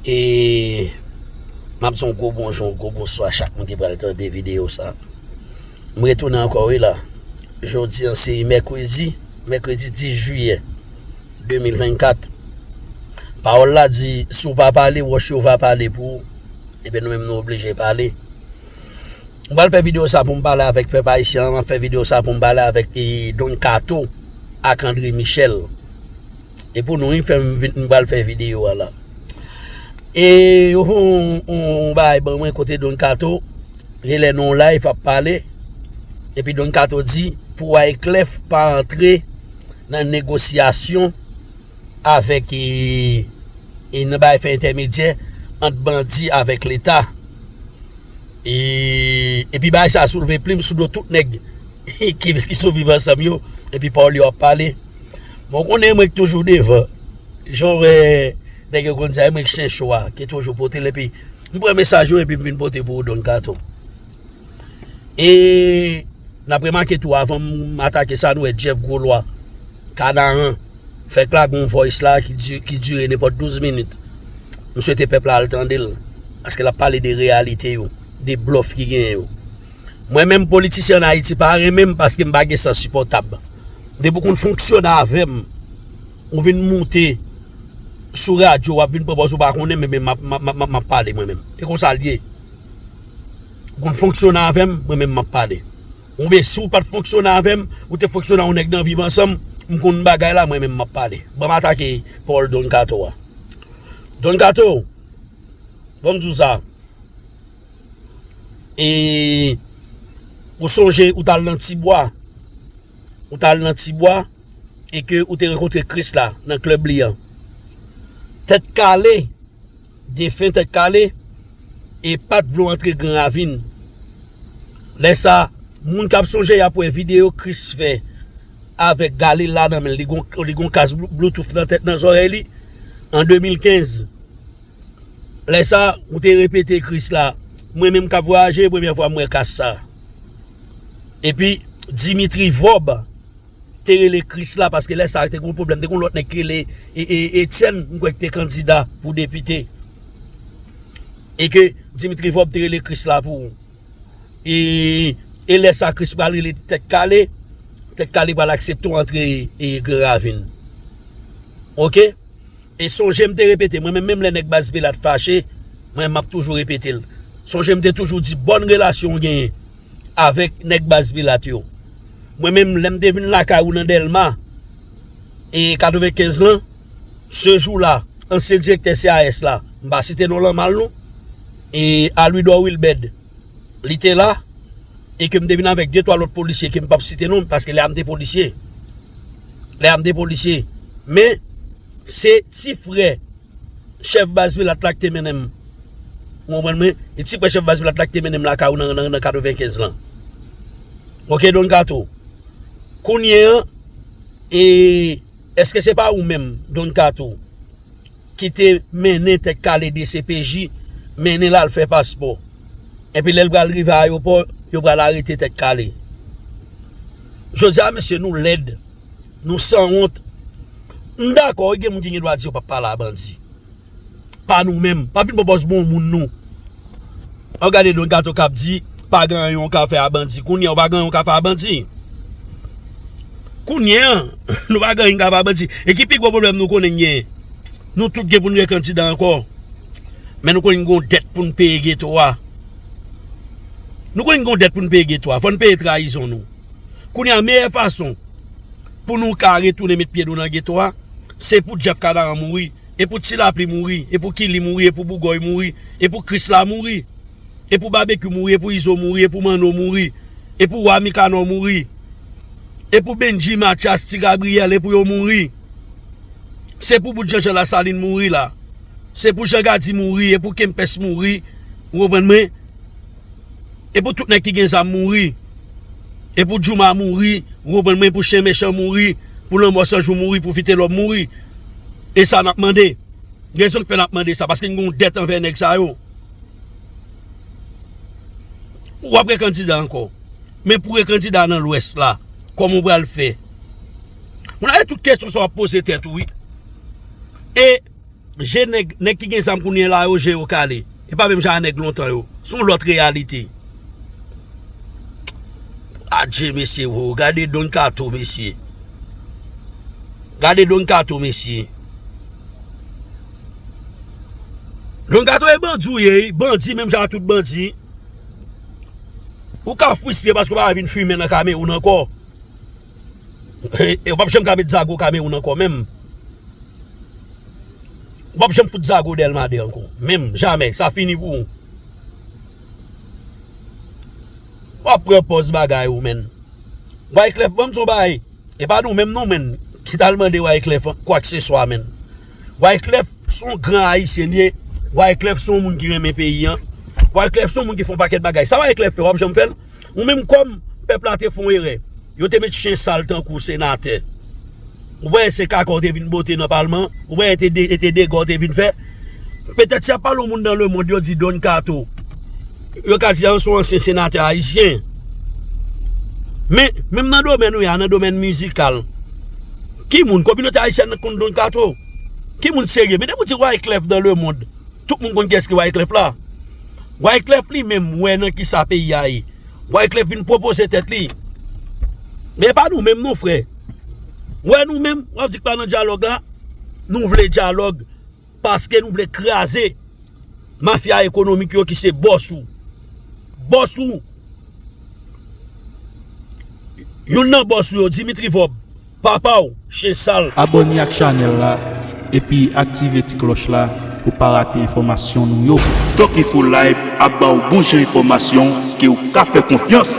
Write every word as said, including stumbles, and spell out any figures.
E m ap di yon gwo bonjou, yon gwo bonswa chak moun ki pral tande videyo sa. M retounen ankò wi la. Jodi an se mèkredi, mèkredi dis jiyè de mil vennkat. Pawòl la di, si w pa pale, wòch yo va pale pou ou. Ebyen nou menm nou oblije pale. M pral fè videyo sa pou m pale avèk pèp ayisyen an, m ap fè videyo sa pou m pale avèk e, Don Kato ak André Michel. E pou nou, wi, fè m vin, m pral fè videyo a la. E yo fè yon, yon, yon bagay ban mwen kote Don Kato, genlè nan yon live ap pale. Epi Don Kato di, pou Wyclef pa antre nan negosyasyon avèk e, e nan bagay fè entèmedyè ant bandi avèk Leta. E, epi bagay sa a soulve plim sou do tout nèg ki, ki sou Viv Ansanm yo, epi pawòl yo ap pale. Bon, konnen mwen ki toujou devan. Jan w wè nèg yo konn di a, mwen ki chen cho a, ki toujou pote l, epi m pran mesaj yo, epi m vin pote pou ou, Don Kato. E n ap remake tou, avan m atake sa, nou wè Jeff Groslois, Kanaran, fèk lage yon voice la ki di-, ki dire nenpòt douz minit. M swete pèp la al tande l, paske l ap pale de reyalite yo, de blòf ki genyen yo. Mwen menm, politisyen ann Ayiti pa renmen m paske m pa gen sans sipòtab. Depi w konn fonksyone avè m, ou vin moute sou radyo, w ap vin pran pòz ou pa konnen, men, men m ap, m ap, m ap, m ap pale mwen menm. E konsa l ye. Ou konn fonksyone avè m, mwen menm m ap pale. Oubyen si w pa t fonksyone avè m, ou te fonksyone ak yon nèg nan Viv Ansanm, m konn bagay la, mwen menm m ap pale. Ban m atake pawòl Don Kato a. Don Kato, ban m di w sa. E ou sonje ou t al nan Tibwa. Ou t al nan Tibwa e ke ou te rankontre Krisla nan klèb li an. Tèt Kale, defen Tèt Kale, e pa t vle w antre Gran Ravin. Lè sa, moun k ap sonje y ap wè videyo Kris fè avèk galil la nan men l. Li gon, li gon kas blou-, Bluetooth nan tèt, nan zòrèy li. An de mil kenz, lè sa, ou te repete Kris la. Mwen menm k ap vwayaje, premyè fwa m wè kas sa. Epi, Dimitri Vorbe te rele Kris la, paske lè sa te gon pwoblèm, te gon lòt nèg ki rele e, e, Etienne, m kwè ki te kandida pou depite. E ke Dimitri Vorbe te rele Kris la pou ou. E, e lè sa Kris pral rele Tèt Kale, Tèt Kale pral aksepte w antre e, Gran Ravin. Oke? E sonje m te repete, mwen menm, menm lè nèg Baz Belat fache, mwen m ap toujou repete l. Sonje m te toujou di bòn relasyon w genyen avèk nèg Baz Belat yo. Mwen menm, lè m te vin lakay ou nan Dèlma, e katrevenkenz lan, se jou la, ansyen direktè C A S la, m pa site non l an mal non, e Alwidò Wilbèd, li te la, e ke m te vin avèk de twa lòt polisye ke m p ap site non, paske lè a m te polisye. Lè a m te polisye. Men, se ti frè chèf Baz Belat la ki te mennen m. Ou konprann mwen? E ti frè chèf Baz Belat la ki te mennen m lakay ou nan, nan, nan katrevenkenz lan. Oke, Don Kato. Kounye an, e, èske se pa ou menm, Don Kato, ki te mennen Tèt Kale D C P J, mennen l al fè paspò? Epi lè l pral rive ayewopò, yo pral arete Tèt Kale. Jodi a, mesye, nou lèd, nou sanwont. M dakò, gen moun ki gen dwa di yo p ap pale a bandi. Pa nou menm. Pa vin pran pòz bon moun nou. W ap gade Don Kato k ap di, pa gen anyen w ka fè a bandi. Kounye a, w pa gen anyen w ka fè a bandi. Kounye a, nou pa gen anyen n ka fè a bandi. E ki pi gwo pwoblèm nou konnen n genyen? Nou tout gen pou n rekandida ankò. Men nou konnen n gen yon dèt pou n peye geto a. Nou konnen n gen yon dèt pou n peye geto a. Fò n peye trayizon nou. Kounye a, meyè fason pou nou ka retounen met pye nou nan geto a, se pou Jeff Kanaran mouri, e pou Ti Lapli mouri, e pou Kili mouri, e pou Bougòy mouri, e pou Krisla mouri, e pou Babekyou mouri, e pou Izo mouri, e pou Manno mouri, e pou Wa Mikanò mouri, e pou Bendji, Matyas, Ti Gabriyèl, e pou yo mouri. Se pou bout Jean Jean Lasalin mouri la. Se pou Jean Gady mouri, e pou Kempès mouri. Ou konprann mwen? E pou tout nèg ki gen zam mouri. E pou Djouma mouri. Ou konprann mwen? Pou chen mechan mouri. Pou lanmò san jou mouri. Pou Vitelòm mouri. E sa n ap mande. Rezon k fè n ap mande sa, paske n gen yon dèt anvè nèg sa yo. W ap rekandida ankò. Men pou rekandida nan Lwès la, kòman w pral fè? Moun ap gen tout kesyon sa w ap poze tèt ou, wi. E Je nèg, nèg ki gen zam kounye a la yo, je yo kale. E pa menm jan a nèg lontan yo. Se yon lòt reyalite. Adje, mesye, wo, gade Don Kato, mesye. Gade Don Kato, mesye. Don Kato e bandi w ye, wi. Bandi, menm jan a tout bandi. Ou ka fristre paske w pa vin fimen nan Kamewoun ankò. E w p ap janm ka met zago Kamewoun ankò, menm. W p ap janm fout zago Dèlma de ankò. Menm, jamè, sa fini pou ou. W ap pran pòz bagay ou, menn. Wyclef, ban m di w bagay. E pa nou menm non, menn, ki t al mande Wyclef kwakseswa, menn. Wyclef se yon gran ayisyen li ye. Wyclef se yon moun ki renmen peyi an. Wyclef se yon moun ki fè yon pakèt bagay. Sa Wyclef fè, w ap janm fè l? Ou menm kòm pèp la te fè yon erè. Yo te met chen sal tankou senatè. Ou wè se kaka w te vin bote nan palman. Ou wè e te de, e te dega w te vin fè. Petèt si y ap pale yon moun nan lemonn, yo di Don Kato. Yo ka di a se yon ansyen senatè ayisyen. Men, menm nan domèn ou ye a, nan domèn mizikal, ki moun, kominote ayisyèn nan konn Don Kato? Ki moun serye? Men depi w di Wyclef dans le monde, tout moun konn kiyès ki Wyclef la. Wyclef li menm wè nan kisa peyi a ye. Wyclef vin pwopoze tèt li. Men e pa nou menm non, frè. Ou wè nou menm, w ap di k pa nan dyalòg la. Nou vle dyalòg paske nou vle kraze mafya ekonomik yo ki se bòs ou. Bòs ou. Youn nan bòs ou yo, Dimitri Vorbe, papa w, chen sal. Abòne ak chanèl la, epi aktive ti klòch la pou pa rate enfòmasyon nou yo. Tòk Info Live ap ba w bon jan enfòmasyon ke w ka fè konfyans.